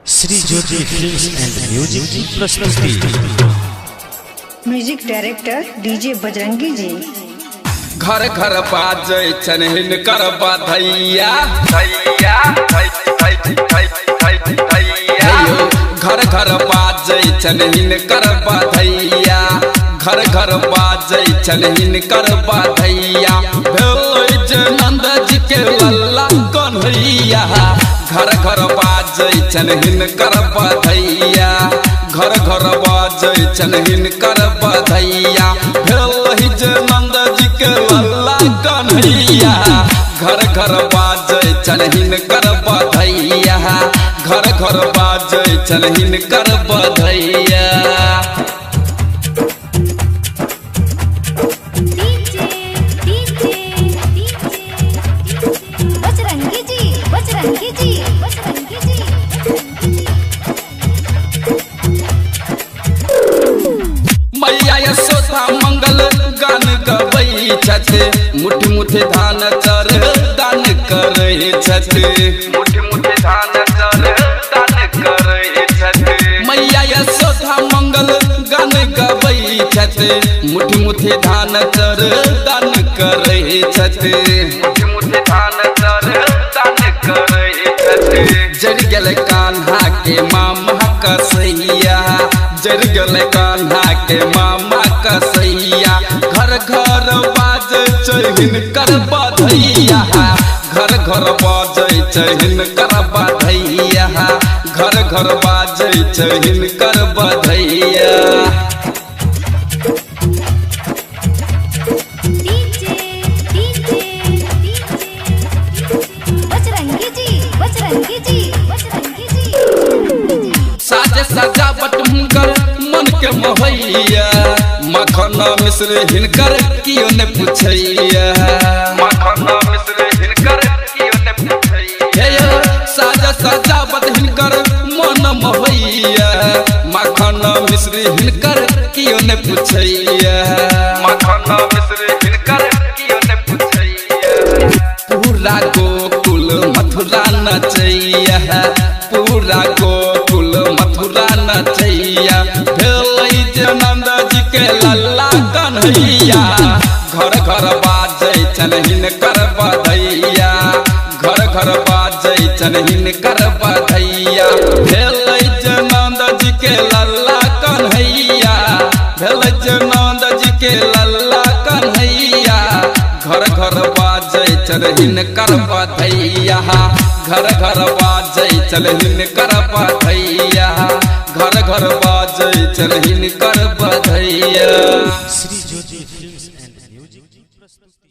Shri Jyoti films and music की प्रस्तुति। Music director DJ Bajrangi ji. घर घर बाजै छनि हिनकर बधैया, घर घर बाजै छनि हिनकर बधैया, घर घर बाजै छनि हिनकर बधैया। भेलै जे नंद जी के लल्ला कन्हैया, घर घर बाजै छनि हिनकर बधैया, घर घर बाजै छनि हिनकर बधैया। भेलै जे नंद जी के लल्ला कन्हैया, घर घर बाजै छनि हिनकर बधैया, घर घर बाजै छनि हिनकर बधैया। DJ DJ Bajrangi ji, Bajrangi ji, Bajrangi ji. मैया यशोदा मंगल गान गबै छथि, मुठि मुठि धान चर दान करै छथि, मुठि मुठि धान चर दान करै छथि। मैया यशोदा मंगल गान गबै छथि, मुठि मुठि धान चर दान करै छथि, मुठि मुठि धान चर दान करै छथि। जरि गेल कान्हा के मामा कसैया, जरि गेल कान्हा के मामा कसैया। घर घर बाजै छै हिनकर बधैया, घर घर बाजै छै हिनकर बधैया, घर घर बाजै छै हिनकर बधैया। DJ DJ Bajrangi ji, Bajrangi ji, Bajrangi ji. साज सजावट हुनकर मन के मोहैया, मखन मिश्र हिनकर कियो ने पूछैया, मखन मिश्र हिनकर कियो ने पूछैया। साज सजावट हिनकर मन मोहैया, मखन मिश्र हिनकर कियो ने पूछैया, मखन मिश्र हिनकर कियो ने पूछैया। पूरा गोकुल मथुरा नचैया, पूरा गोकुल मथुरा नचैया। भेलै जे नंद जी के लल्ला कन्हैया, घर घर बाजै छनि हिनकर बधैया, घर घर बाजै छनि हिनकर बधैया। भेलै जे नंद जी के लल्ला कन्हैया, भेलै जे नंद जी के लल्ला कन्हैया, घर घर बाजै छनि हिनकर बधैया, घर घर बाजै छनि हिनकर बधैया, घर घर बाजै छनि हिनकर बधैया। Shri Jyoti films and music की प्रस्तुति।